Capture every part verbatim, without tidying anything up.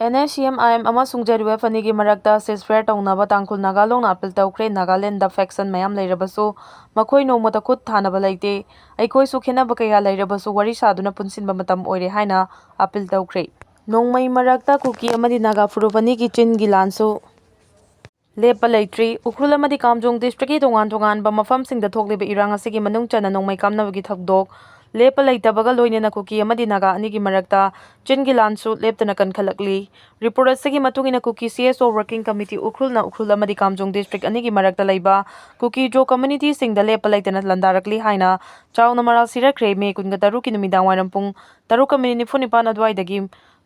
And S C M I M ꯑꯃꯁꯨꯡ Z U F ꯑꯅꯤꯒꯤ ꯃꯔꯛꯇ ceasefire ꯇꯧꯅꯕ ꯇꯥꯡꯈꯨꯜ ꯅꯥꯒꯥ ꯂꯣꯡꯅ appeal ꯇꯧꯈ꯭ꯔꯦ꯫ ꯅꯥꯒꯥꯂꯦꯟꯗ faction ꯃꯌꯥꯝ ꯂꯩꯔꯕꯁꯨ ꯃꯈꯣꯏ ꯅꯣꯡꯃꯇ ꯈꯨꯠ ꯊꯥꯅꯕ ꯂꯩꯇꯦ꯫ ꯑꯩꯈꯣꯏꯁꯨ ꯈꯦꯟꯅꯕ ꯀꯌꯥ ꯂꯩꯔꯕꯁꯨ ꯋꯥꯔꯤ ꯁꯥꯗꯨꯅ ꯄꯨꯟꯁꯤꯟꯕ ꯃꯇꯝ ꯑꯣꯏꯔꯦ ꯍꯥꯏꯅ appeal ꯇꯧꯈ꯭ꯔꯦ꯫ ꯅꯣꯡꯃꯩ ꯃꯔꯛꯇ ꯀꯨꯀꯤ ꯑꯃꯗꯤ ꯅꯥꯒꯥ ꯐꯨꯔꯨꯞ ꯑꯅꯤꯒꯤ ꯆꯤꯟꯒꯤ ꯂꯥꯟꯁꯨ ꯂꯦꯞꯄ ꯂꯩꯇ꯭ꯔꯤ꯫ ꯎꯈ꯭ꯔꯨꯜ ꯑꯃꯗꯤ ꯀꯥꯝꯖꯣꯡ districtꯀꯤ ꯇꯣꯉꯥꯟ ꯇꯣꯉꯥꯟꯕ ꯃꯐꯝꯁꯤꯡꯗ ꯊꯣꯛꯂꯤꯕ ꯏꯔꯥꯡ ꯑꯁꯤꯒꯤ ꯃꯅꯨꯡ ꯆꯟꯅ ꯅꯣꯡꯃꯩ ꯀꯥꯞꯅꯕꯒꯤ ꯊꯧꯗꯣꯛ ꯂꯦꯞꯄ ꯂꯩꯇꯕꯒ ꯂꯣꯏꯅꯅ ꯀꯨꯀꯤ ꯑꯃꯗꯤ ꯅꯥꯒꯥ ꯑꯅꯤꯒꯤ ꯃꯔꯛꯇ ꯆꯤꯟꯒꯤ ꯂꯥꯟꯁꯨ ꯂꯦꯞꯇꯅ ꯀꯟꯈꯠꯂꯛꯂꯤ꯫ Report ꯑꯁꯤꯒꯤ ꯃꯇꯨꯡ ꯏꯟꯅ ꯀꯨꯀꯤ C S O Working Committee ꯎꯈ꯭ꯔꯨꯜꯅ Ukhrul ꯑꯃꯗꯤ ꯀꯥꯝꯖꯣꯡ district ꯑꯅꯤꯒꯤ ꯃꯔꯛꯇ ꯂꯩꯕ ꯀꯨꯀꯤ ꯖꯣ communityꯁꯤꯡꯗ ꯂꯦꯞꯄ ꯂꯩꯇꯅ ꯂꯥꯟꯗꯥꯔꯛꯂꯤ ꯍꯥꯏꯅ ꯆꯥꯎꯅ ꯃꯔꯥꯜ ꯁꯤꯔꯛꯈ꯭ꯔꯦ꯫ ꯃꯦ ꯀꯨꯟꯒ ꯇꯔꯨꯛꯀꯤ ꯅꯨꯃꯤꯗꯥꯡ ꯋꯥꯏꯔꯝ ꯄꯨꯡ ꯇꯔꯨꯛꯀ ꯃꯤꯅꯤꯠ ꯅꯤꯐꯨ ꯅꯤꯄꯥꯟ ꯑꯗꯨꯋꯥꯏꯗꯒꯤ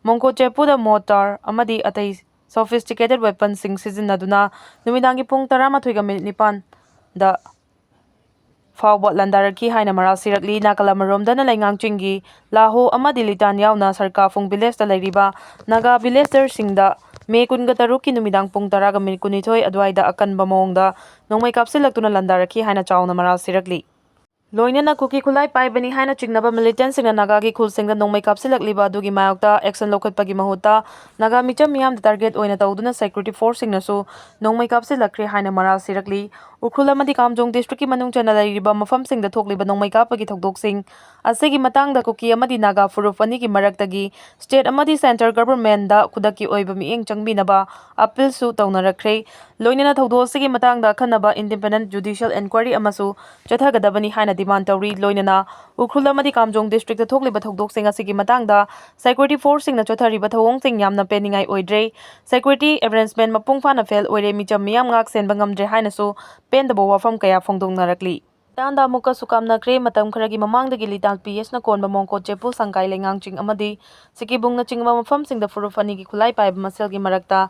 ꯃꯣꯡꯀꯣ ꯆꯦꯄꯨꯗ mortar ꯑꯃꯗꯤ ꯑꯇꯩ sophisticated weaponꯁꯤꯡ ꯁꯤꯖꯤꯟꯅꯗꯨꯅ ꯅꯨꯃꯤꯗꯥꯡꯒꯤ ꯄꯨꯡ ꯇꯔꯥꯃꯥꯊꯣꯏꯒ ꯃꯤꯅꯤꯠ ꯅꯤꯄꯥꯟꯗ ꯐꯥꯎꯕ ꯂꯥꯟꯗꯥꯔꯛꯈꯤ ꯍꯥꯏꯅ ꯃꯔꯥꯜ ꯁꯤꯔꯛꯂꯤ꯫ ꯅꯥꯀꯜ ꯑꯃꯔꯣꯝꯗꯅ ꯂꯩꯉꯥꯡ ꯆꯤꯡꯒꯤ ꯂꯥꯍꯣ ꯑꯃꯗꯤ ꯂꯤꯇꯥꯟ ꯌꯥꯎꯅ ꯁꯔꯀꯥꯐꯨꯡ villageꯇ ꯂꯩꯔꯤꯕ ꯅꯥꯒꯥ villagerꯁꯤꯡꯗ ꯃꯦ ꯀꯨꯟꯒ ꯇꯔꯨꯛꯀꯤ ꯅꯨꯃꯤꯗꯥꯡ ꯄꯨꯡ ꯇꯔꯥꯒ ꯃꯤꯅꯤꯠ ꯀꯨꯟꯅꯤꯊꯣꯏ ꯑꯗꯨꯋꯥꯏꯗ ꯑꯀꯟꯕ ꯃꯑꯣꯡꯗ ꯅꯣꯡꯃꯩ ꯀꯥꯞꯁꯤꯜꯂꯛꯇꯨꯅ ꯂꯥꯟꯗꯥꯔꯛꯈꯤ ꯍꯥꯏꯅ ꯆꯥꯎꯅ ꯃꯔꯥꯜ ꯁꯤꯔꯛꯂꯤ꯫ ꯂꯣꯏꯅꯅ ꯀꯨꯀꯤ ꯈꯨꯠꯂꯥꯏ ꯄꯥꯏꯕꯅꯤ ꯍꯥꯏꯅ ꯆꯤꯡꯅꯕ militantꯁꯤꯡꯅ ꯅꯥꯒꯥꯒꯤ ꯈꯨꯜꯁꯤꯡꯗ ꯅꯣꯡꯃꯩ ꯀꯥꯞꯁꯤꯜꯂꯛꯂꯤꯕ ꯑꯗꯨꯒꯤ ꯃꯥꯌꯣꯛꯇ action ꯂꯧꯈꯠꯄꯒꯤ ꯃꯍꯨꯠꯇ ꯅꯥꯒꯥ ꯃꯤꯆꯝ ꯃꯤꯌꯥꯝꯗ target ꯑꯣꯏꯅ ꯇꯧꯗꯨꯅ security forceꯁꯤꯡꯅꯁꯨ ꯅꯣꯡꯃꯩ ꯀꯥꯞꯁꯤꯜꯂꯛꯈ꯭ꯔꯦ ꯍꯥꯏꯅ ꯃꯔꯥꯜ ꯁꯤꯔꯛꯂꯤ꯫ ꯎꯈ꯭ꯔꯨꯜ ꯑꯃꯗꯤ ꯀꯥꯝꯖꯣꯡ districtꯀꯤ ꯃꯅꯨꯡ ꯆꯟꯅ ꯂꯩꯔꯤꯕ ꯃꯐꯝꯁꯤꯡꯗ ꯊꯣꯛꯂꯤꯕ ꯅꯣꯡꯃꯩ ꯀꯥꯞꯄꯒꯤ ꯊꯧꯗꯣꯛꯁꯤꯡ ꯑꯁꯤꯒꯤ ꯃꯇꯥꯡꯗ ꯀꯨꯀꯤ ꯑꯃꯗꯤ ꯅꯥꯒꯥ ꯐꯨꯔꯨꯞ ꯑꯅꯤꯒꯤ ꯃꯔꯛꯇꯒꯤ state ꯑꯃꯗꯤ centre governmentꯗ ꯈꯨꯗꯛꯀꯤ ꯑꯣꯏꯕ ꯃꯤꯠꯌꯦꯡ ꯆꯪꯕꯤꯅꯕ appealꯁꯨ ꯇꯧꯅꯔꯛꯈ꯭ꯔꯦ꯫ ꯂꯣꯏꯅꯅ ꯊꯧꯗꯣꯛ ꯑꯁꯤꯒꯤ ꯃꯇꯥꯡꯗ ꯑꯈꯟꯅꯕ independent judicial inquiry ꯑꯃꯁꯨ ꯆꯠꯊꯒꯗꯕꯅꯤ ꯍꯥꯏꯅ demand ꯇꯧꯔꯤ꯫ ꯂꯣꯏꯅꯅ ꯎꯈ꯭ꯔꯨꯜ ꯑꯃꯗꯤ ꯀꯥꯝꯖꯣꯡ districtꯇ ꯊꯣꯛꯂꯤꯕ ꯊꯧꯗꯣꯛꯁꯤꯡ ꯑꯁꯤꯒꯤ ꯃꯇꯥꯡꯗ security forceꯁꯤꯡꯅ ꯆꯠꯊꯔꯤꯕ ꯊꯧꯑꯣꯡꯁꯤꯡ ꯌꯥꯝꯅ ꯄꯦꯟꯅꯤꯡꯉꯥꯏ ꯑꯣꯏꯗ꯭ꯔꯦ꯫ Security arrangement ꯃꯄꯨꯡ ꯐꯥꯅ fail ꯑꯣꯏꯔꯦ꯫ ꯃꯤꯆꯝ ꯃꯤꯌꯥꯝ ꯉꯥꯛ ꯁꯦꯟꯕ ꯉꯝꯗ꯭ꯔꯦ ꯍꯥꯏꯅꯁꯨ ꯄꯦꯟꯗꯕ ꯋꯥꯐꯝ ꯀꯌꯥ ꯐꯣꯡꯗꯣꯛꯅꯔꯛꯂꯤ꯫ ꯂꯤꯇꯥꯟꯗ ꯑꯃꯨꯛꯀꯁꯨ ꯀꯥꯞꯅꯈ꯭ꯔꯦ꯫ ꯃꯇꯝ ꯈꯔꯒꯤ ꯃꯃꯥꯡꯗꯒꯤ ꯂꯤꯇꯥꯟ P Sꯅ ꯀꯣꯟꯕ ꯃꯣꯡꯀꯣ ꯆꯦꯄꯨ ꯁꯪꯀꯥꯏ ꯂꯩꯉꯥꯡꯆꯤꯡ ꯑꯃꯗꯤ ꯁꯤꯀꯤꯕꯨꯡꯅꯆꯤꯡꯕ ꯃꯐꯝꯁꯤꯡꯗ ꯐꯨꯔꯨꯞ ꯑꯅꯤꯒꯤ ꯈꯨꯠꯂꯥꯏ ꯄꯥꯏꯕ ꯃꯁꯦꯜꯒꯤ ꯃꯔꯛꯇ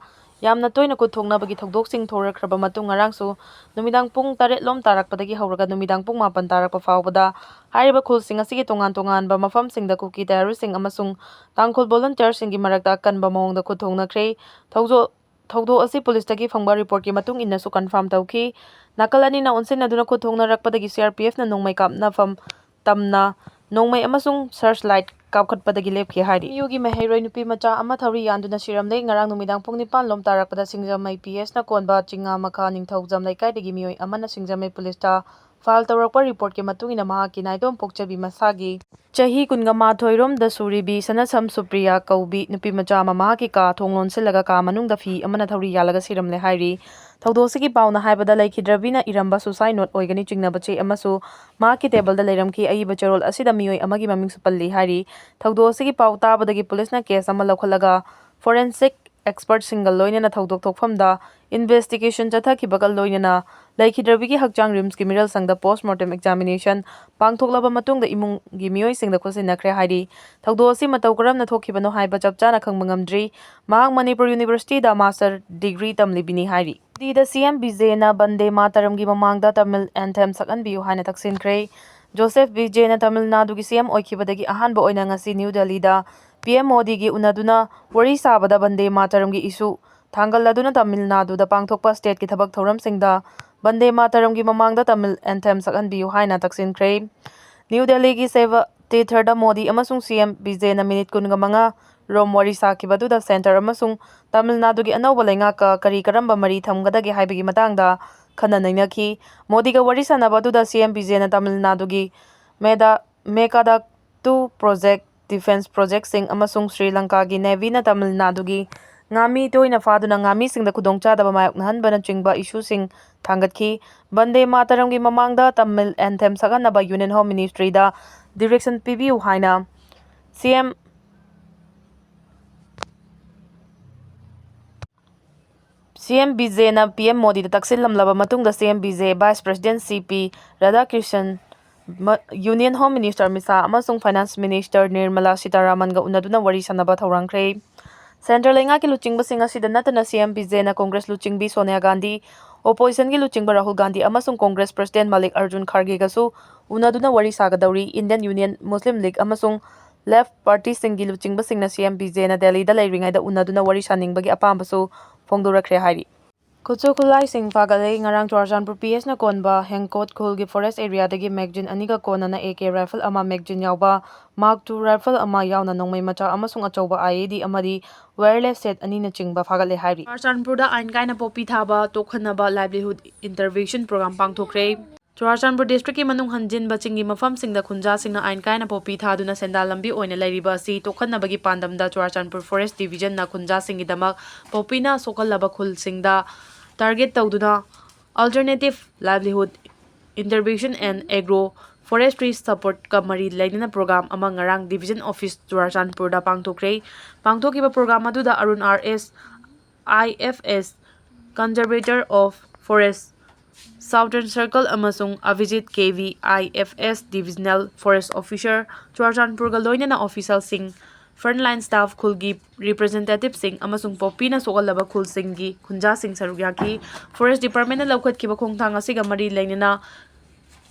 ꯌꯥꯝꯅ ꯇꯣꯏꯅ ꯈꯨꯠ ꯊꯣꯛꯅꯕꯒꯤ ꯊꯧꯗꯣꯛꯁꯤꯡ ꯊꯣꯔꯛꯈ꯭ꯔꯕ ꯃꯇꯨꯡ ꯉꯔꯥꯡꯁꯨ ꯅꯨꯃꯤꯗꯥꯡ ꯄꯨꯡ ꯇꯔꯦꯠ ꯂꯣꯝ ꯇꯥꯔꯛꯄꯗꯒꯤ ꯍꯧꯔꯒ ꯅꯨꯃꯤꯗꯥꯡ ꯄꯨꯡ ꯃꯥꯄꯟ ꯇꯥꯔꯛꯄ ꯐꯥꯎꯕꯗ ꯍꯥꯏꯔꯤꯕ ꯈꯨꯜꯁꯤꯡ ꯑꯁꯤꯒꯤ ꯇꯣꯉꯥꯟ ꯇꯣꯉꯥꯟꯕ ꯃꯐꯝꯁꯤꯡꯗ ꯀꯨꯀꯤ terroristꯁꯤꯡ ꯑꯃꯁꯨꯡ ꯇꯥꯡꯈꯨꯜ volunteerꯁꯤꯡꯒꯤ ꯃꯔꯛꯇ ꯑꯀꯟꯕ ꯃꯑꯣꯡꯗ ꯈꯨꯠ ꯊꯣꯛꯅꯈ꯭ꯔꯦ꯫ ꯊꯧꯖꯣ-, ꯊꯧꯗꯣꯛ ꯑꯁꯤ ꯄꯨꯂꯤꯁꯇꯒꯤ ꯐꯪꯕ reportꯀꯤ ꯃꯇꯨꯡ ꯏꯟꯅꯁꯨ confirm ꯇꯧꯈꯤ꯫ ꯅꯥꯀꯜ ꯑꯅꯤꯅ ꯑꯣꯟꯁꯤꯟꯅꯗꯨꯅ ꯈꯨꯠ ꯊꯣꯛꯅꯔꯛꯄꯗꯒꯤ C R P Fꯅ ꯅꯣꯡꯃꯩ ꯀꯥꯞꯅꯐꯝ ꯇꯝꯅ ꯅꯣꯡꯃꯩ ꯑꯃꯁꯨꯡ searchlight ꯀꯥꯞꯈꯠꯄꯗꯒꯤ ꯂꯦꯞꯈꯤ ꯍꯥꯏꯔꯤ꯫ ꯃꯤꯌꯨꯒꯤ ꯃꯍꯩꯔꯣꯏ ꯅꯨꯄꯤ ꯃꯆꯥ ꯑꯃ ꯊꯧꯔꯤ ꯌꯥꯟꯗꯨꯅ ꯁꯤꯔꯝꯂꯦ꯫ ꯉꯔꯥꯡ ꯅꯨꯃꯤꯗꯥꯡ ꯄꯨꯡ ꯅꯤꯄꯥꯟ ꯂꯣꯝ ꯇꯥꯔꯛꯄꯗ ꯁꯤꯡꯖꯃꯩ ꯄꯤ ꯑꯦꯁꯅ ꯀꯣꯟꯕ ꯆꯤꯡꯉꯥ ꯃꯈꯥ ꯅꯤꯡꯊꯧꯖꯝ ꯂꯩꯀꯥꯏꯗꯒꯤ ꯃꯤꯑꯣꯏ ꯑꯃꯅ ꯁꯤꯡꯖꯃꯩ ꯄꯨꯂꯤꯁꯇ ꯐꯥꯏꯜ ꯇꯧꯔꯛꯄ ꯔꯤꯄꯣꯔꯠꯀꯤ ꯃꯇꯨꯡ ꯏꯟꯅ ꯃꯍꯥꯛꯀꯤ ꯅꯥꯏꯇꯣꯝ ꯄꯣꯛꯆꯕꯤ ꯃꯁꯥꯒꯤ ꯆꯍꯤ ꯀꯨꯟꯒ ꯃꯥꯊꯣꯏ ꯔꯣꯝꯗ ꯁꯨꯔꯤꯕꯤ ꯁꯅꯁꯝ ꯁꯨꯄ꯭ꯔꯤꯌꯥ ꯀꯧꯕꯤ ꯅꯨꯄꯤ ꯃꯆꯥ ꯑꯃ ꯃꯍꯥꯛꯀꯤ ꯀꯥ ꯊꯣꯡ ꯂꯣꯟꯁꯤꯜꯂꯒ ꯀꯥ ꯃꯅꯨꯡꯗ ꯐꯤ ꯑꯃꯅ ꯊꯧꯔꯤ ꯌꯥꯜꯂꯒ ꯁꯤꯔꯝꯂꯦ ꯍꯥꯏꯔꯤ꯫ ꯊꯧꯗꯣꯛ ꯑꯁꯤꯒꯤ ꯄꯥꯎꯅ ꯍꯥꯏꯕꯗ, ꯂꯩꯈꯤꯗ꯭ꯔꯕꯤꯅ ꯏꯔꯝꯕ suicide note ꯑꯣꯏꯒꯅꯤ ꯆꯤꯡꯅꯕ ꯆꯦ ꯑꯃꯁꯨ ꯃꯍꯥꯛꯀꯤ ꯇꯦꯕꯜꯗ ꯂꯩꯔꯝꯈꯤ꯫ ꯑꯏꯕ ꯆꯦꯔꯣꯜ ꯑꯁꯤꯗ ꯃꯤꯑꯣꯏ ꯑꯃꯒꯤ ꯃꯃꯤꯡꯁꯨ ꯄꯜꯂꯤ ꯍꯥꯏꯔꯤ꯫ ꯊꯧꯗꯣꯛ ꯑꯁꯤꯒꯤ ꯄꯥꯎ ꯇꯥꯕꯗꯒꯤ ꯄꯨꯂꯤꯁꯅ ꯀꯦꯁ ꯑꯃ ꯂꯧꯈꯠꯂꯒ forensic expertꯁꯤꯡꯒ ꯂꯣꯏꯅꯅ ꯊꯧꯗꯣꯛ ꯊꯣꯛꯐꯝꯗ investigation ꯆꯠꯊꯈꯤꯕꯒ ꯂꯣꯏꯅꯅ ꯂꯩꯈꯤꯗ꯭ꯔꯕꯤꯒꯤ ꯍꯛꯆꯥꯡ ꯔꯤꯝꯁꯀꯤ ꯃꯤꯔꯜꯁꯪꯗ post mortem examination ꯄꯥꯡꯊꯣꯛꯂꯕ ꯃꯇꯨꯡꯗ ꯏꯃꯨꯡꯒꯤ ꯃꯤꯑꯣꯏꯁꯤꯡꯗ ꯈꯨꯠꯁꯤꯟꯅꯈ꯭ꯔꯦ ꯍꯥꯏꯔꯤ꯫ ꯊꯧꯗꯣꯛ ꯑꯁꯤ ꯃꯇꯧ ꯀꯔꯝꯅ ꯊꯣꯛꯈꯤꯕꯅꯣ ꯍꯥꯏꯕ ꯆꯞ ꯆꯥꯅ ꯈꯪꯕ ꯉꯝꯗ꯭ꯔꯤ꯫ ꯃꯍꯥꯛ ꯃꯅꯤꯄꯨꯔ ꯌꯨꯅꯤꯚꯔꯁꯤꯇꯤꯗ master degree ꯇꯝꯂꯤꯕꯤꯅꯤ ꯍꯥꯏꯔꯤ꯫ ꯗꯤꯗ ꯁꯤ ꯑꯦꯝ ꯕꯤꯖꯦꯅ ꯕꯟꯗꯦ ꯃꯥꯇꯔꯝꯒꯤ ꯃꯃꯥꯡꯗ ꯇꯥꯃꯤꯜ anthem ꯁꯛꯍꯟꯕꯤꯌꯨ ꯍꯥꯏꯅ ꯇꯛꯁꯤꯟꯈ꯭ꯔꯦ꯫ ꯖꯣꯁꯦꯐ ꯕꯤꯖꯦꯅ ꯇꯥꯃꯤꯜ ꯅꯥꯗꯨꯒꯤ ꯁꯤ ꯑꯦꯝ ꯑꯣꯏꯈꯤꯕꯗꯒꯤ ꯑꯍꯥꯟꯕ ꯑꯣꯏꯅ ꯉꯁꯤ ꯅ꯭ꯌꯨ ꯗꯦꯜꯂꯤꯗ ꯄꯤ ꯑꯦꯝ ꯃꯣꯗꯤꯒꯤ ꯎꯅꯗꯨꯅ ꯋꯥꯔꯤ ꯁꯥꯕꯗ ꯕꯟꯗꯦ ꯃꯥꯇꯔꯝꯒꯤ issue ꯊꯥꯡꯒꯠꯂꯗꯨꯅ ꯇꯥꯃꯤꯜ ꯅꯥꯗꯨꯗ ꯄꯥꯡꯊꯣꯛꯄ stateꯀꯤ ꯊꯕꯛ ꯊꯧꯔꯝꯁꯤꯡꯗ ꯕꯟꯗꯦ ꯃꯥꯇꯔꯝꯒꯤ ꯃꯃꯥꯡꯗ ꯇꯥꯃꯤꯜ anthem ꯁꯛꯍꯟꯕꯤꯌꯨ ꯍꯥꯏꯅ ꯇꯛꯁꯤꯟꯈ꯭ꯔꯦ꯫ ꯅ꯭ꯌꯨ ꯗꯦꯜꯂꯤꯒꯤ ꯁꯦꯕꯥ ꯇꯤꯌꯦꯇꯔꯗ ꯃꯣꯗꯤ ꯑꯃꯁꯨꯡ ꯁꯤ ꯑꯦꯝ ꯕꯤꯖꯦꯅ ꯃꯤꯅꯤꯠ ꯀꯨꯟꯒ ꯃꯉꯥ ꯔꯣꯝ ꯋꯥꯔꯤ ꯁꯥꯈꯤꯕ ꯑꯗꯨꯗ ꯁꯦꯟꯇꯔ ꯑꯃꯁꯨꯡ ꯇꯥꯃꯤꯜ ꯅꯥꯗꯨꯒꯤ ꯑꯅꯧꯕ ꯂꯩꯉꯥꯛꯀ ꯀꯔꯤ ꯀꯔꯝꯕ ꯃꯔꯤ ꯊꯝꯒꯗꯒꯦ ꯍꯥꯏꯕꯒꯤ ꯃꯇꯥꯡꯗ ꯈꯟꯅ ꯅꯩꯅꯈꯤ꯫ ꯃꯣꯗꯤꯒ ꯋꯥꯔꯤ ꯁꯥꯟꯅꯕ ꯑꯗꯨꯗ ꯁꯤ ꯑꯦꯝ ꯕꯤꯖꯦꯅ ꯇꯥꯃꯤꯜ ꯅꯥꯗꯨꯒꯤ ꯃꯦꯗꯥ, ꯃꯦꯀꯥꯗꯥꯇꯨ project, defence projectꯁꯤꯡ ꯑꯃꯁꯨꯡ ꯁ꯭ꯔꯤ ꯂꯪꯀꯥꯒꯤ ꯅꯦꯚꯤꯅ ꯇꯥꯃꯤꯜ ꯅꯥꯗꯨꯒꯤ ꯉꯥꯃꯤ ꯇꯣꯏꯅ ꯐꯥꯗꯨꯅ ꯉꯥꯃꯤꯁꯤꯡꯗ ꯈꯨꯗꯣꯡꯆꯥꯗꯕ ꯃꯥꯌꯣꯛꯅꯍꯟꯕꯅꯆꯤꯡꯕ issueꯁꯤꯡ ꯊꯥꯡꯒꯠꯈꯤ꯫ ꯕꯟꯗꯦ ꯃꯥꯇꯔꯝꯒꯤ ꯃꯃꯥꯡꯗ Tamil anthem ꯁꯛꯍꯟꯅꯕ Union Home Ministryꯗ direction ꯄꯤꯕꯤꯌꯨ ꯍꯥꯏꯅ ꯁꯤ M C M ꯕꯤꯖꯦꯅ P M ꯃꯣꯗꯤꯗ ꯇꯛꯁꯤꯜꯂꯝꯂꯕ ꯃꯇꯨꯡꯗ ꯁꯤ ꯑꯦꯝ ꯕꯤꯖꯦ Vice President ꯁꯤ ꯄꯤ ꯔꯥꯙꯥꯀ꯭ꯔꯤꯁꯟ, ꯃ-, Union Home Minister Amit Shah ꯑꯃꯁꯨꯡ Finance Minister ꯅꯤꯔꯃꯂꯥ ꯁꯤꯇꯥꯔꯥꯃꯟꯒ ꯎꯅꯗꯨꯅ ꯋꯥꯔꯤ ꯁꯥꯟꯅꯕ ꯊꯧꯔꯥꯡꯈ꯭ꯔꯦ꯫ ꯁꯦꯟꯇꯔ ꯂꯩꯉꯥꯛꯀꯤ ꯂꯨꯆꯤꯡꯕꯁꯤꯡ ꯑꯁꯤꯗ ꯅꯠꯇꯅ ꯁꯤ ꯑꯦꯝ ꯕꯤꯖꯦꯅ ꯀꯣꯡꯒ꯭ꯔꯦꯁ ꯂꯨꯆꯤꯡꯕꯤ ꯁꯣꯅꯤꯌꯥ ꯒꯥꯟꯙꯤ, oppositionꯒꯤ ꯂꯨꯆꯤꯡꯕ ꯔꯥꯍꯨꯜ ꯒꯥꯟꯙꯤ ꯑꯃꯁꯨꯡ ꯀꯣꯡꯒ꯭ꯔꯦꯁ President ꯃꯥꯂꯤꯛ ꯑꯔꯖꯨꯟ ꯈꯥꯔꯒꯦꯒꯁꯨ ꯎꯅꯗꯨꯅ ꯋꯥꯔꯤ ꯁꯥꯒꯗꯧꯔꯤ꯫ Indian Union, Muslim League ꯑꯃꯁꯨꯡ Left Partyꯁꯤꯡꯒꯤ ꯂꯨꯆꯤꯡꯕꯁꯤꯡꯅ ꯁꯤ ꯑꯦꯝ ꯕꯤꯖꯦꯅ ꯗꯦꯜꯂꯤꯗ ꯂꯩꯔꯤꯉꯩꯗ ꯎꯅꯗꯨꯅ ꯋꯥꯔꯤ ꯁꯥꯅꯤꯡꯕꯒꯤ ꯑꯄꯥꯝꯕꯁꯨ ꯐꯣꯡꯗꯣꯔꯛꯈ꯭ꯔꯦ ꯍꯥꯏꯔꯤ꯫ ꯈꯨꯠꯁꯨ ꯈꯨꯠꯂꯥꯏꯁꯤꯡ ꯐꯥꯒꯠꯂꯦ꯫ ꯉꯔꯥꯡ ꯆꯨꯔꯥꯆꯥꯟꯄꯨꯔ ꯄꯤ ꯑꯦꯁꯅ ꯀꯣꯟꯕ ꯍꯦꯡꯀꯣꯠ ꯈꯨꯜꯒꯤ ꯐꯣꯔꯦꯁ ꯑꯦꯔꯤꯌꯥꯗꯒꯤ ꯃꯦꯒꯖꯤꯟ ꯑꯅꯤꯒ ꯀꯣꯟꯅꯅ ꯑꯦ ꯀꯦ ꯔꯥꯏꯐꯜ ꯑꯃ, ꯃꯦꯒꯖꯤꯟ ꯌꯥꯎꯕ ꯃꯥꯔꯛ ꯇꯨ ꯔꯥꯏꯐꯜ ꯑꯃ ꯌꯥꯎꯅ ꯅꯣꯡꯃꯩ ꯃꯆꯥ ꯑꯃꯁꯨꯡ ꯑꯆꯧꯕ ꯑꯥꯏ ꯏ ꯗꯤ ꯑꯃꯗꯤ ꯋꯥꯌꯔꯂꯦꯁ ꯁꯦꯠ ꯑꯅꯤꯅꯆꯤꯡꯕ ꯐꯥꯒꯠꯂꯦ ꯍꯥꯏꯔꯤ꯫ ꯆꯨꯔꯥꯆꯥꯟꯄꯨꯔꯗ ꯑꯥꯏꯟ ꯀꯥꯏꯅ ꯄꯣꯄꯤ ꯊꯥꯕ ꯇꯣꯛꯍꯟꯅꯕ ꯂꯥꯏꯚꯂꯤꯍꯨꯗ ꯏꯟꯇꯔꯚꯦꯟꯁꯟ ꯄ꯭ꯔꯣꯒ꯭ꯔꯥꯝ ꯄꯥꯡꯊꯣꯛꯈ꯭ꯔꯦ꯫ ꯆꯨꯔꯥꯆꯥꯟꯄꯨꯔ ꯗꯤꯁꯇ꯭ꯔꯤꯛꯀꯤ ꯃꯅꯨꯡ ꯍꯟꯖꯤꯟꯕ ꯆꯤꯡꯒꯤ ꯃꯐꯝꯁꯤꯡꯗ ꯈꯨꯟꯖꯥꯁꯤꯡꯅ ꯑꯥꯏꯟ ꯀꯥꯏꯅ ꯄꯣꯄꯤ ꯊꯥꯗꯨꯅ ꯁꯦꯟꯗꯥꯟ ꯂꯝꯕꯤ ꯑꯣꯏꯅ ꯂꯩꯔꯤꯕ ꯑꯁꯤ ꯇꯣꯛꯍꯟꯅꯕꯒꯤ ꯄꯥꯟꯗꯝꯗ ꯆꯨꯔꯥꯆꯥꯟꯄꯨꯔ ꯐꯣꯔꯦꯁ ꯗꯤꯕꯤꯖꯟꯅ ꯈꯨꯟꯖꯥꯁꯤꯡꯒꯤꯗꯃꯛ ꯄꯣꯄꯤꯅ ꯁꯣꯛꯍꯜꯂꯕ ꯈꯨꯜꯁꯤꯡꯗ ꯇꯥꯔꯒꯦꯠ ꯇꯧꯗꯨꯅ Alternative Livelihood Intervention and Agro Forestry Supportꯀ ꯃꯔꯤ ꯂꯩꯅꯅ ꯄ꯭ꯔꯣꯒ꯭ꯔꯥꯝ ꯑꯃ ꯉꯔꯥꯡ ꯗꯤꯕꯤꯖꯟ ꯑꯣꯐꯤꯁ ꯆꯨꯔꯥꯆꯥꯟꯄꯨꯔꯗ ꯄꯥꯡꯊꯣꯛꯈ꯭ꯔꯦ꯫ ꯄꯥꯡꯊꯣꯛꯈꯤꯕ ꯄ꯭ꯔꯣꯒ꯭ꯔꯥꯝ ꯑꯗꯨꯗ Arun R S, I F S, Conservator of Forest Southern Circle ꯑꯃꯁꯨꯡ Abhijit K V, I F S, Divisional Forest Officer, ꯆꯨꯔꯥꯆꯥꯟꯄꯨꯔꯒ ꯂꯣꯏꯅꯅ ꯑꯣꯐꯤꯁꯤꯌꯦꯜꯁꯤꯡ, frontline staff, ꯈꯨꯜꯒꯤ ꯔꯤꯄ꯭ꯔꯖꯦꯟꯇꯦꯇꯤꯚꯁꯤꯡ ꯑꯃꯁꯨꯡ ꯄꯣꯄꯤꯅ ꯁꯣꯛꯍꯜꯂꯕ ꯈꯨꯜꯁꯤꯡꯒꯤ ꯈꯨꯟꯖꯥꯁꯤꯡ ꯁꯔꯨꯛ ꯌꯥꯈꯤ꯫ ꯐꯣꯔꯦꯁ ꯗꯤꯄꯥꯔꯠꯃꯦꯟꯅ ꯂꯧꯈꯠꯈꯤꯕ ꯈꯣꯡꯊꯥꯡ ꯑꯁꯤꯒ ꯃꯔꯤ ꯂꯩꯅꯅ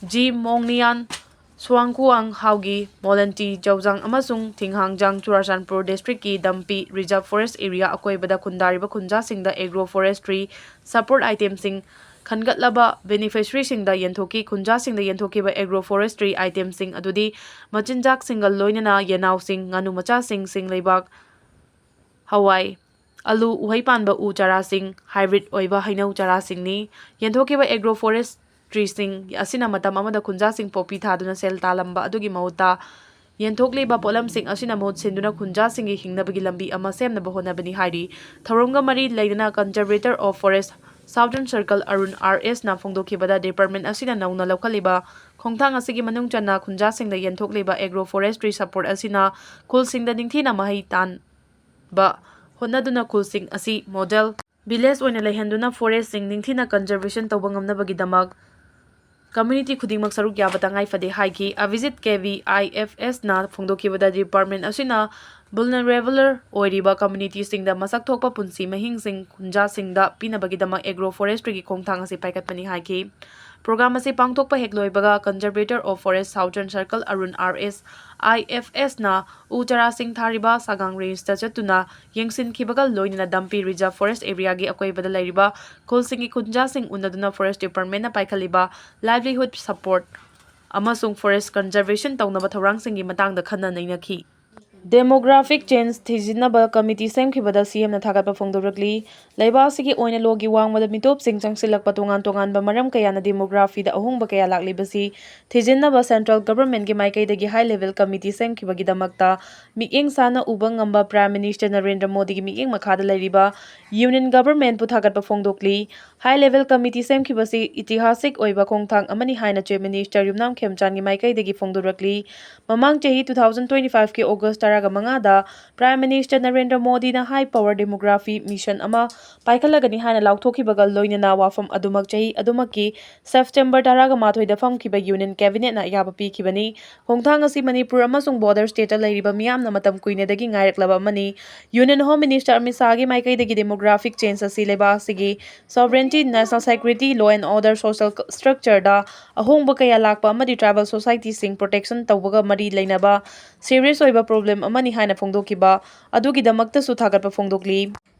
ꯖꯤ ꯃꯣꯡꯅꯤꯌꯥꯟ, ꯁ꯭ꯋꯥꯡꯀꯨꯋꯥꯡ ꯍꯥꯎꯒꯤ, ꯃꯣꯂꯟꯇꯤ ꯖꯧꯖꯥꯡ ꯑꯃꯁꯨꯡ ꯊꯤꯡꯍꯥꯡꯖꯥꯡ ꯆꯨꯔꯥꯆꯥꯟꯄꯨꯔ ꯗꯤꯁꯇ꯭ꯔꯤꯛꯀꯤ ꯗꯝꯄꯤ ꯔꯤꯖꯥꯔꯚ ꯐꯣꯔꯦꯁ ꯑꯦꯔꯤꯌꯥ ꯑꯀꯣꯏꯕꯗ ꯈꯨꯟꯗꯥꯔꯤꯕ ꯈꯨꯟꯖꯥꯁꯤꯡꯗ ꯑꯦꯒ꯭ꯔꯣ ꯐꯣꯔꯦꯁꯇ꯭ꯔꯤ ꯁꯄꯣꯔꯠ ꯑꯥꯏꯇꯦꯝꯁꯤꯡ ꯈꯟꯒꯠꯂꯕ ꯕꯦꯅꯤꯐꯤꯁꯔꯤꯁꯤꯡꯗ ꯌꯦꯟꯊꯣꯛꯈꯤ꯫ ꯈꯨꯟꯖꯥꯁꯤꯡꯗ ꯌꯦꯟꯊꯣꯛꯈꯤꯕ ꯑꯦꯒ꯭ꯔꯣ ꯐꯣꯔꯦꯁꯇ꯭ꯔꯤ ꯑꯥꯏꯇꯦꯝꯁꯤꯡ ꯑꯗꯨꯗꯤ ꯃꯆꯤꯟꯖꯥꯛꯁꯤꯡꯒ ꯂꯣꯏꯅꯅ ꯌꯦꯅꯥꯎꯁꯤꯡ, ꯉꯥꯅꯨ ꯃꯆꯥꯁꯤꯡ, ꯁꯤꯡ ꯂꯩꯕꯥꯛ, ꯍꯋꯥꯏ, ꯑꯂꯨ, ꯎꯍꯩ ꯄꯥꯟꯕ ꯎ ꯆꯥꯔꯥꯁꯤꯡ, ꯍꯥꯏꯕ꯭ꯔꯤꯠ ꯑꯣꯏꯕ ꯍꯩꯅꯧ ꯆꯥꯔꯥꯁꯤꯡꯅꯤ꯫ ꯌꯦꯟꯊꯣꯛꯈꯤꯕ ꯑꯦꯒ꯭ꯔꯣ ꯐꯣꯔꯦꯁꯇ꯭ꯔꯤꯁꯤꯡ ꯑꯁꯤꯅ ꯃꯇꯝ ꯑꯃꯗ ꯈꯨꯟꯖꯥꯁꯤꯡ ꯄꯣꯄꯤ ꯊꯥꯗꯨꯅ ꯁꯦꯜ ꯇꯥꯜꯂꯝꯕ ꯑꯗꯨꯒꯤ ꯃꯍꯨꯠꯇ ꯌꯦꯟꯊꯣꯛꯂꯤꯕ ꯄꯣꯠꯂꯝꯁꯤꯡ ꯑꯁꯤꯅ ꯃꯍꯨꯠ ꯁꯤꯟꯗꯨꯅ ꯈꯨꯟꯖꯥꯁꯤꯡꯒꯤ ꯍꯤꯡꯅꯕꯒꯤ ꯂꯝꯕꯤ ꯑꯃ ꯁꯦꯝꯅꯕ ꯍꯣꯠꯅꯕꯅꯤ ꯍꯥꯏꯔꯤ꯫ ꯊꯧꯔꯝꯒ ꯃꯔꯤ ꯂꯩꯅꯅ Conservator of Forest Southern Circle Arun R ꯑꯦꯁꯅ ꯐꯣꯡꯗꯣꯛꯈꯤꯕꯗ ꯗꯤꯄꯥꯔꯠꯃꯦꯟ ꯑꯁꯤꯅ ꯅꯧꯅ ꯂꯧꯈꯠꯂꯤꯕ ꯈꯣꯡꯊꯥꯡ ꯑꯁꯤꯒꯤ ꯃꯅꯨꯡ ꯆꯟꯅ ꯈꯨꯟꯖꯥꯁꯤꯡꯗ ꯌꯦꯟꯊꯣꯛꯂꯤꯕ ꯑꯦꯒ꯭ꯔꯣ ꯐꯣꯔꯦꯁꯇ꯭ꯔꯤ ꯁꯄꯣꯔꯠ ꯑꯁꯤꯅ ꯈꯨꯜꯁꯤꯡꯗ ꯅꯤꯡꯊꯤꯅ ꯃꯍꯩ ꯇꯥꯟꯕ ꯍꯣꯠꯅꯗꯨꯅ ꯈꯨꯜꯁꯤꯡ ꯑꯁꯤ ꯃꯣꯗꯦꯜ ꯚꯤꯂꯦꯖ ꯑꯣꯏꯅ ꯂꯩꯍꯟꯗꯨꯅ ꯐꯣꯔꯦꯁꯁꯤꯡ ꯅꯤꯡꯊꯤꯅ ꯀꯟꯖꯔꯕꯦꯁꯟ ꯇꯧꯕ ꯉꯝꯅꯕꯒꯤꯗꯃꯛ ꯀꯝꯃ꯭ꯌꯨꯅꯤꯇꯤ ꯈꯨꯗꯤꯡꯃꯛ ꯁꯔꯨꯛ ꯌꯥꯕ ꯇꯉꯥꯏ ꯐꯗꯦ ꯍꯥꯏꯈꯤ꯫ ꯑꯚꯤꯖꯤꯠ ꯀꯦ ꯚꯤ, ꯑꯥꯏ ꯑꯦꯐ ꯑꯦꯁꯅ ꯐꯣꯡꯗꯣꯛꯈꯤꯕꯗ ꯗꯤꯄꯥꯔꯠꯃꯦꯟ ꯑꯁꯤꯅ ꯚꯜꯅꯔꯦꯕꯜ ꯑꯣꯏꯔꯤꯕ ꯀꯝꯃ꯭ꯌꯨꯅꯤꯇꯤꯁꯤꯡꯗ ꯃꯁꯛ ꯊꯣꯛꯄ ꯄꯨꯟꯁꯤ ꯃꯍꯤꯡꯁꯤꯡ ꯈꯨꯟꯖꯥꯁꯤꯡꯗ ꯄꯤꯅꯕꯒꯤꯗꯃꯛ ꯑꯦꯒ꯭ꯔꯣ ꯐꯣꯔꯦꯁꯇ꯭ꯔꯤꯒꯤ ꯈꯣꯡꯊꯥꯡ ꯑꯁꯤ ꯄꯥꯏꯈꯠꯄꯅꯤ ꯍꯥꯏꯈꯤ꯫ Program ꯑꯁꯤ ꯄꯥꯡꯊꯣꯛꯄ ꯍꯦꯛ ꯂꯣꯏꯕꯒ Conservator of Forest Southern Circle Arun R S, I F ꯑꯦꯁꯅ ꯎ ꯆꯥꯔꯥꯁꯤꯡ ꯊꯥꯔꯤꯕ ꯁꯥꯒꯥꯡ ꯔꯦꯟꯖꯇ ꯆꯠꯇꯨꯅ ꯌꯦꯡꯁꯤꯟꯈꯤꯕꯒ ꯂꯣꯏꯅꯅ ꯗꯝꯄꯤ Reserve Forest Areaꯒꯤ ꯑꯀꯣꯏꯕꯗ ꯂꯩꯔꯤꯕ ꯈꯨꯜꯁꯤꯡꯒꯤ ꯈꯨꯟꯖꯥꯁꯤꯡ ꯎꯅꯗꯨꯅ Forest Departmentꯅ ꯄꯥꯏꯈꯠꯂꯤꯕ livelihood support ꯑꯃꯁꯨꯡ forest conservation ꯇꯧꯅꯕ ꯊꯧꯔꯥꯡꯁꯤꯡꯒꯤ ꯃꯇꯥꯡꯗ ꯈꯟꯅ ꯅꯩꯅꯈꯤ꯫ Demographic change ꯊꯤꯖꯤꯟꯅꯕ committee ꯁꯦꯝꯈꯤꯕꯗ ꯁꯤ ꯑꯦꯝꯅ ꯊꯥꯒꯠꯄ ꯐꯣꯡꯗꯣꯔꯛꯂꯤ꯫ ꯂꯩꯕꯥꯛ ꯑꯁꯤꯒꯤ ꯑꯣꯏꯅ ꯂꯣꯒꯤ ꯋꯥꯡꯃꯗ ꯃꯤꯇꯣꯞꯁꯤꯡ ꯆꯪꯁꯤꯜꯂꯛꯄ ꯇꯣꯉꯥꯟ ꯇꯣꯉꯥꯟꯕ ꯃꯔꯝ ꯀꯌꯥꯅ demographyꯗ ꯑꯍꯣꯡꯕ ꯀꯌꯥ ꯂꯥꯛꯂꯤꯕꯁꯤ ꯊꯤꯖꯤꯟꯅꯕ central governmentꯀꯤ ꯃꯥꯏꯀꯩꯗꯒꯤ high level committee ꯁꯦꯝꯈꯤꯕꯒꯤꯗꯃꯛꯇ ꯃꯤꯠꯌꯦꯡ ꯁꯥꯟꯅ ꯎꯕ ꯉꯝꯕ Prime Minister ꯅꯔꯦꯟꯗ꯭ꯔ ꯃꯣꯗꯤꯒꯤ ꯃꯤꯠꯌꯦꯡ ꯃꯈꯥꯗ ꯂꯩꯔꯤꯕ Union Governmentꯄꯨ ꯊꯥꯒꯠꯄ ꯐꯣꯡꯗꯣꯛꯂꯤ꯫ High level committee ꯁꯦꯝꯈꯤꯕꯁꯤ ꯏꯇꯤꯍꯥꯁꯤꯛ ꯑꯣꯏꯕ ꯈꯣꯡꯊꯥꯡ ꯑꯃꯅꯤ ꯍꯥꯏꯅ Chief Minister ꯌꯨꯝꯅꯥꯝ ꯈꯦꯝꯆꯥꯟꯒꯤ ꯃꯥꯏꯀꯩꯗꯒꯤ ꯐꯣꯡꯗꯣꯔꯛꯂꯤ꯫ ꯃꯃꯥꯡ ꯆꯍꯤ two thousand twenty fiveꯀꯤ August ꯇꯔꯥꯒ ꯃꯉꯥꯗ Prime Minister ꯅꯔꯦꯟꯗ꯭ꯔ ꯃꯣꯗꯤꯅ high power demography mission ꯑꯃ ꯄꯥꯏꯈꯠꯂꯒꯅꯤ ꯍꯥꯏꯅ ꯂꯥꯎꯊꯣꯛꯈꯤꯕꯒ ꯂꯣꯏꯅꯅ ꯋꯥꯐꯝ ꯑꯗꯨꯃꯛ ꯆꯍꯤ ꯑꯗꯨꯃꯛꯀꯤ September ꯇꯔꯥꯒ ꯃꯥꯊꯣꯏꯗ ꯐꯝꯈꯤꯕ Union Cabinetꯅ ꯑꯌꯥꯕ ꯄꯤꯈꯤꯕꯅꯤ꯫ ꯈꯣꯡꯊꯥꯡ ꯑꯁꯤ ꯃꯅꯤꯄꯨꯔ ꯑꯃꯁꯨꯡ border stateꯇ ꯂꯩꯔꯤꯕ ꯃꯤꯌꯥꯝꯅ ꯃꯇꯝ ꯀꯨꯏꯅꯗꯒꯤ ꯉꯥꯏꯔꯛꯂꯕ ꯑꯃꯅꯤ꯫ Union Home Minister ꯑꯃꯤꯠ ꯁꯥꯍꯒꯤ ꯃꯥꯏꯀꯩꯗꯒꯤ demographic change ꯑꯁꯤ ꯂꯩꯕꯥꯛ ꯑꯁꯤꯒꯤ sovereignty, national security, law and order, social structureꯗ ꯑꯍꯣꯡꯕ ꯀꯌꯥ ꯂꯥꯛꯄ ꯑꯃꯗꯤ tribal societyꯁꯤꯡ protection ꯇꯧꯕꯒ ꯃꯔꯤ ꯂꯩꯅꯕ serious ꯑꯣꯏꯕ problem ꯑꯃꯅꯤ ꯍꯥꯏꯅ ꯐꯣꯡꯗꯣꯛꯈꯤꯕ ꯑꯗꯨꯒꯤꯗꯃꯛꯇꯁꯨ ꯊꯥꯒꯠꯄ ꯐꯣꯡꯗꯣꯛꯂꯤ꯫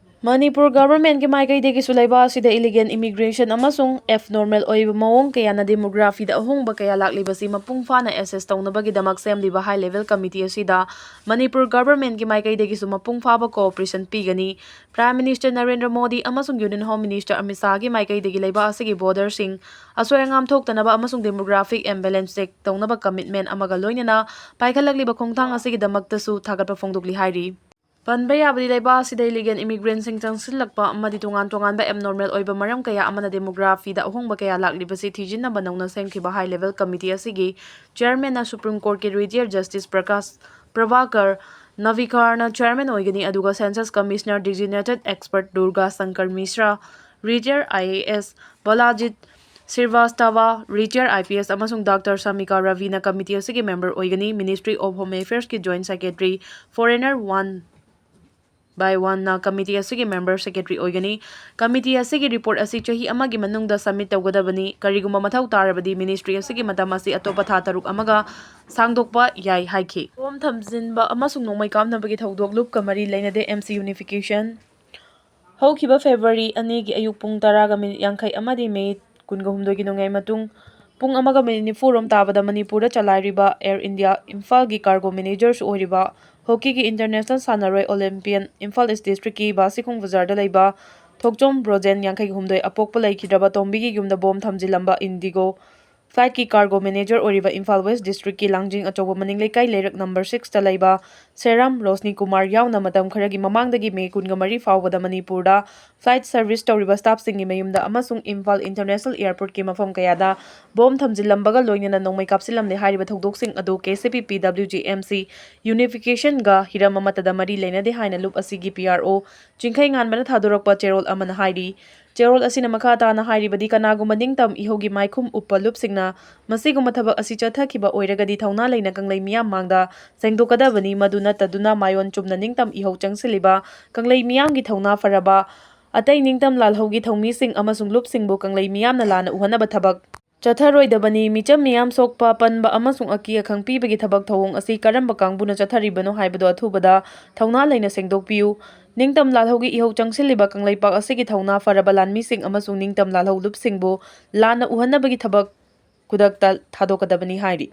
ꯃꯅꯤꯄꯨꯔ governmentꯀꯤ ꯃꯥꯏꯀꯩꯗꯒꯤꯁꯨ ꯂꯩꯕꯥꯛ ꯑꯁꯤꯗ illegal immigration ꯑꯃꯁꯨꯡ abnormal ꯑꯣꯏꯕ ꯃꯑꯣꯡ ꯀꯌꯥꯅ demographyꯗ ꯑꯍꯣꯡꯕ ꯀꯌꯥ ꯂꯥꯛꯂꯤꯕꯁꯤ ꯃꯄꯨꯡ ꯐꯥꯅ assess ꯇꯧꯅꯕꯒꯤꯗꯃꯛ ꯁꯦꯝꯂꯤꯕ high level committee ꯑꯁꯤꯗ ꯃꯅꯤꯄꯨꯔ governmentꯀꯤ ꯃꯥꯏꯀꯩꯗꯒꯤꯁꯨ ꯃꯄꯨꯡ ꯐꯥꯕ cooperation ꯄꯤꯒꯅꯤ꯫ Prime Minister ꯅꯔꯦꯟꯗ꯭ꯔ ꯃꯣꯗꯤ ꯑꯃꯁꯨꯡ Union Home Minister ꯑꯃꯤꯠ ꯁꯥꯍꯒꯤ ꯃꯥꯏꯀꯩꯗꯒꯤ ꯂꯩꯕꯥꯛ ꯑꯁꯤꯒꯤ borderꯁꯤꯡ ꯑꯁꯣꯏ ꯑꯉꯥꯝ ꯊꯣꯛꯇꯅꯕ ꯑꯃꯁꯨꯡ demographic imbalance check ꯇꯧꯅꯕ commitment ꯑꯃꯒ ꯂꯣꯏꯅꯅ ꯄꯥꯏꯈꯠꯂꯛꯂꯤꯕ ꯈꯣꯡꯊꯥꯡ ꯑꯁꯤꯒꯤꯗꯃꯛꯇꯁꯨ ꯊꯥꯒꯠꯄ ꯐꯣꯡꯗꯣꯛꯂꯤ ꯍꯥꯏꯔꯤ꯫ ꯄꯟꯕ ꯌꯥꯕꯗꯤ ꯂꯩꯕꯥꯛ ꯑꯁꯤꯗ illegal immigrantꯁꯤꯡ ꯆꯪꯁꯤꯜꯂꯛꯄ ꯑꯃꯗꯤ ꯇꯣꯉꯥꯟ ꯇꯣꯉꯥꯟꯕ abnormal ꯑꯣꯏꯕ ꯃꯔꯝ ꯀꯌꯥ ꯑꯃꯅ demographyꯗ ꯑꯍꯣꯡꯕ ꯀꯌꯥ ꯂꯥꯛꯂꯤꯕꯁꯤ ꯊꯤꯖꯤꯟꯅꯕ ꯅꯧꯅ ꯁꯦꯝꯈꯤꯕ high level committee ꯑꯁꯤꯒꯤ chairmanꯅ Supreme Courtꯀꯤ retired Justice Prakash Prabhakar ꯅꯚꯤꯀꯥꯔꯅ chairman ꯑꯣꯏꯒꯅꯤ, ꯑꯗꯨꯒ census commissioner designated expert Durga Shankar Mishra, retired I A S, Baljit Srivastava, retired I P S, ꯑꯃꯁꯨꯡ Doctor ꯁꯥꯃꯤꯀꯥ ꯔꯕꯤꯅ committee ꯑꯁꯤꯒꯤ member ꯑꯣꯏꯒꯅꯤ꯫ Ministry of Home Affairsꯀꯤ joint secretary foreigner one ꯕꯥꯏꯋꯥꯟꯅ ꯀꯃꯤꯇꯤ ꯑꯁꯤꯒꯤ ꯃꯦꯝꯕꯔ ꯁꯦꯀ꯭ꯔꯦꯇꯔꯤ ꯑꯣꯏꯒꯅꯤ꯫ ꯀꯃꯤꯇꯤ ꯑꯁꯤꯒꯤ ꯔꯤꯄꯣꯔꯠ ꯑꯁꯤ ꯆꯍꯤ ꯑꯃꯒꯤ ꯃꯅꯨꯡꯗ ꯁꯕꯃꯤꯠ ꯇꯧꯒꯗꯕꯅꯤ꯫ ꯀꯔꯤꯒꯨꯝꯕ ꯃꯊꯧ ꯇꯥꯔꯕꯗꯤ ꯃꯤꯅꯤꯁꯇ꯭ꯔꯤ ꯑꯁꯤꯒꯤ ꯃꯇꯝ ꯑꯁꯤ ꯑꯇꯣꯞꯄ ꯊꯥ ꯇꯔꯨꯛ ꯑꯃꯒ ꯁꯥꯡꯗꯣꯛꯄ ꯌꯥꯏ ꯍꯥꯏꯈꯤ꯫ ꯕꯣꯝ ꯊꯝꯖꯤꯟꯕ ꯑꯃꯁꯨꯡ ꯅꯣꯡꯃꯩ ꯀꯥꯞꯅꯕꯒꯤ ꯊꯧꯗꯣꯛ ꯂꯨꯞꯀ ꯃꯔꯤ ꯂꯩꯅꯗꯦ ꯑꯦꯝ ꯁꯤ ꯌꯨꯅꯤꯐꯤꯀꯦꯁꯟ꯫ ꯍꯧꯈꯤꯕ ꯐꯦꯕ꯭ꯔꯨꯋꯥꯔꯤ ꯑꯅꯤꯒꯤ ꯑꯌꯨꯛ ꯄꯨꯡ ꯇꯔꯥꯒ ꯃꯤꯅꯤꯠ ꯌꯥꯡꯈꯩ ꯑꯃꯗꯤ ꯃꯦ ꯀꯨꯟꯒ ꯍꯨꯝꯗꯣꯏꯒꯤ ꯅꯣꯡꯌꯥꯏ ꯃꯇꯨꯡ ꯄꯨꯡ ꯑꯃꯒ ꯃꯤꯅꯤꯠ ꯅꯤꯐꯨꯔꯣꯝ ꯇꯥꯕꯗ ꯃꯅꯤꯄꯨꯔꯗ ꯆꯂꯥꯏꯔꯤꯕ ꯑꯦꯌꯔ ꯏꯟꯗꯤꯌꯥ ꯏꯝꯐꯥꯜꯒꯤ ꯀꯥꯔꯒꯣ ꯃꯦꯅꯦꯖꯔꯁꯨ ꯑꯣꯏꯔꯤꯕ ꯍꯣꯀꯤꯒꯤ ꯏꯟꯇꯔꯅꯦꯁꯅꯦꯜ ꯁꯥꯟꯅꯔꯣꯏ ꯑꯣꯂꯦꯝꯄꯤꯌꯟ ꯏꯝꯐꯥꯜ ꯏꯁ ꯗꯤꯁꯇ꯭ꯔꯤꯛꯀꯤ ꯕꯥꯁꯤꯈꯣꯡ ꯕꯖꯥꯔꯗ ꯂꯩꯕ ꯊꯣꯛꯆꯣꯝ ꯕ꯭ꯔꯣꯖꯦꯟ ꯌꯥꯡꯈꯩ ꯍꯨꯝꯗꯣꯏ ꯑꯄꯣꯛꯄ ꯂꯩꯈꯤꯗ꯭ꯔꯕ ꯇꯣꯝꯕꯤꯒꯤ ꯌꯨꯝꯗ ꯕꯣꯝ ꯊꯝꯖꯤꯜꯂꯝꯕ ꯏꯟꯗꯤꯒꯣ ꯐ꯭ꯂꯥꯏꯠꯀꯤ ꯀꯥꯔꯒꯣ ꯃꯦꯅꯦꯖꯔ ꯑꯣꯏꯔꯤꯕ ꯏꯝꯐꯥꯜ ꯋꯦꯁ ꯗꯤꯁꯇ꯭ꯔꯤꯛꯀꯤ ꯂꯥꯡꯖꯤꯡ ꯑꯆꯧꯕ ꯃꯅꯤꯡ ꯂꯩꯀꯥꯏ ꯂꯩꯔꯛ ꯅꯝꯕꯔ ꯁꯤꯛꯁꯇ ꯂꯩꯕ ꯁꯦꯔꯥꯝ ꯔꯣꯁꯅꯤ ꯀꯨꯃꯥꯔ ꯌꯥꯎꯅ ꯃꯇꯝ ꯈꯔꯒꯤ ꯃꯃꯥꯡꯗꯒꯤ ꯃꯦ ꯀꯨꯟꯒ ꯃꯔꯤ ꯐꯥꯎꯕꯗ ꯃꯅꯤꯄꯨꯔꯗ ꯐ꯭ꯂꯥꯏꯠ ꯁꯔꯚꯤꯁ ꯇꯧꯔꯤꯕ ꯁ꯭ꯇꯥꯐꯁꯤꯡꯒꯤ ꯃꯌꯨꯝꯗ ꯑꯃꯁꯨꯡ ꯏꯝꯐꯥꯜ ꯏꯟꯇꯔꯅꯦꯁꯅꯦꯜ ꯑꯦꯌꯔꯄꯣꯔꯠꯀꯤ ꯃꯐꯝ ꯀꯌꯥꯗ ꯕꯣꯝ ꯊꯝꯖꯤꯜꯂꯝꯕꯒ ꯂꯣꯏꯅꯅ ꯅꯣꯡꯃꯩ ꯀꯥꯞꯁꯤꯜꯂꯝꯂꯦ ꯍꯥꯏꯔꯤꯕ ꯊꯧꯗꯣꯛꯁꯤꯡ ꯑꯗꯨ ꯀꯦ ꯁꯤ ꯄꯤ ꯄꯤ ꯗꯕ꯭ꯂꯤꯎ ꯖꯤ ꯑꯦꯝ ꯁꯤ ꯌꯨꯅꯤꯐꯤꯀꯦꯁꯟꯒ ꯍꯤꯔꯝ ꯑꯃꯠꯇꯗ ꯃꯔꯤ ꯂꯩꯅꯗꯦ ꯍꯥꯏꯅ ꯂꯨꯞ ꯑꯁꯤꯒꯤ ꯄꯤ ꯑꯥꯔ ꯑꯣ ꯆꯤꯡꯈꯩꯉꯥꯟꯕꯅ ꯊꯥꯗꯣꯔꯛꯄ ꯆꯦꯔꯣꯜ ꯑꯃꯅ ꯍꯥꯏꯔꯤ꯫ ꯆꯦꯔꯣꯜ ꯑꯁꯤꯅ ꯃꯈꯥ ꯇꯥꯅ ꯍꯥꯏꯔꯤꯕꯗꯤ, ꯀꯅꯥꯒꯨꯝꯕ ꯅꯤꯡꯇꯝ ꯏꯍꯧꯒꯤ ꯃꯥꯏꯈꯨꯝ ꯎꯞꯄ ꯂꯨꯞꯁꯤꯡꯅ ꯃꯁꯤꯒꯨꯝꯕ ꯊꯕꯛ ꯑꯁꯤ ꯆꯠꯊꯈꯤꯕ ꯑꯣꯏꯔꯒꯗꯤ ꯊꯧꯅꯥ ꯂꯩꯅ ꯀꯪꯂꯩ ꯃꯤꯌꯥꯝ ꯃꯥꯡꯗ ꯁꯦꯡꯗꯣꯛꯀꯗꯕꯅꯤ꯫ ꯃꯗꯨ ꯅꯠꯇꯗꯨꯅ ꯃꯥꯌꯣꯟ ꯆꯨꯝꯅ ꯅꯤꯡꯇꯝ ꯏꯍꯧ ꯆꯪꯁꯤꯜꯂꯤꯕ ꯀꯪꯂꯩ ꯃꯤꯌꯥꯝꯒꯤ ꯊꯧꯅꯥ ꯐꯔꯕ ꯑꯇꯩ ꯅꯤꯡꯇꯝ ꯂꯥꯜꯍꯧꯒꯤ ꯊꯧꯃꯤꯁꯤꯡ ꯑꯃꯁꯨꯡ ꯂꯨꯞꯁꯤꯡꯕꯨ ꯀꯪꯂꯩ ꯃꯤꯌꯥꯝꯅ ꯂꯥꯟꯅ ꯎꯍꯟꯅꯕ ꯊꯕꯛ ꯆꯠꯊꯔꯣꯏꯗꯕꯅꯤ꯫ ꯃꯤꯆꯝ ꯃꯤꯌꯥꯝ ꯁꯣꯛꯄ ꯄꯟꯕ ꯑꯃꯁꯨꯡ ꯑꯀꯤ ꯑꯈꯪ ꯄꯤꯕꯒꯤ ꯊꯕꯛ ꯊꯧꯑꯣꯡ ꯑꯁꯤ ꯀꯔꯝꯕ ꯀꯥꯡꯕꯨꯅ ꯆꯠꯊꯔꯤꯕꯅꯣ ꯍꯥꯏꯕꯗꯨ ꯑꯊꯨꯕꯗ ꯊꯧꯅꯥ ꯂꯩꯅ ꯁꯦꯡꯗꯣꯛꯄꯤꯌꯨ꯫ ꯅꯤꯡꯇꯝ ꯂꯥꯜꯍꯧꯒꯤ ꯏꯍꯧ ꯆꯪꯁꯤꯜꯂꯤꯕ ꯀꯪꯂꯩꯄꯥꯛ ꯑꯁꯤꯒꯤ ꯊꯧꯅꯥ ꯐꯔꯕ ꯂꯥꯟꯃꯤꯁꯤꯡ ꯑꯃꯁꯨꯡ ꯅꯤꯡꯇꯝ ꯂꯥꯜꯍꯧ ꯂꯨꯞꯁꯤꯡꯕꯨ ꯂꯥꯟꯅ ꯎꯍꯟꯅꯕꯒꯤ ꯊꯕꯛ ꯈꯨꯗꯛꯇ ꯊꯥꯗꯣꯛꯀꯗꯕꯅꯤ ꯍꯥꯏꯔꯤ꯫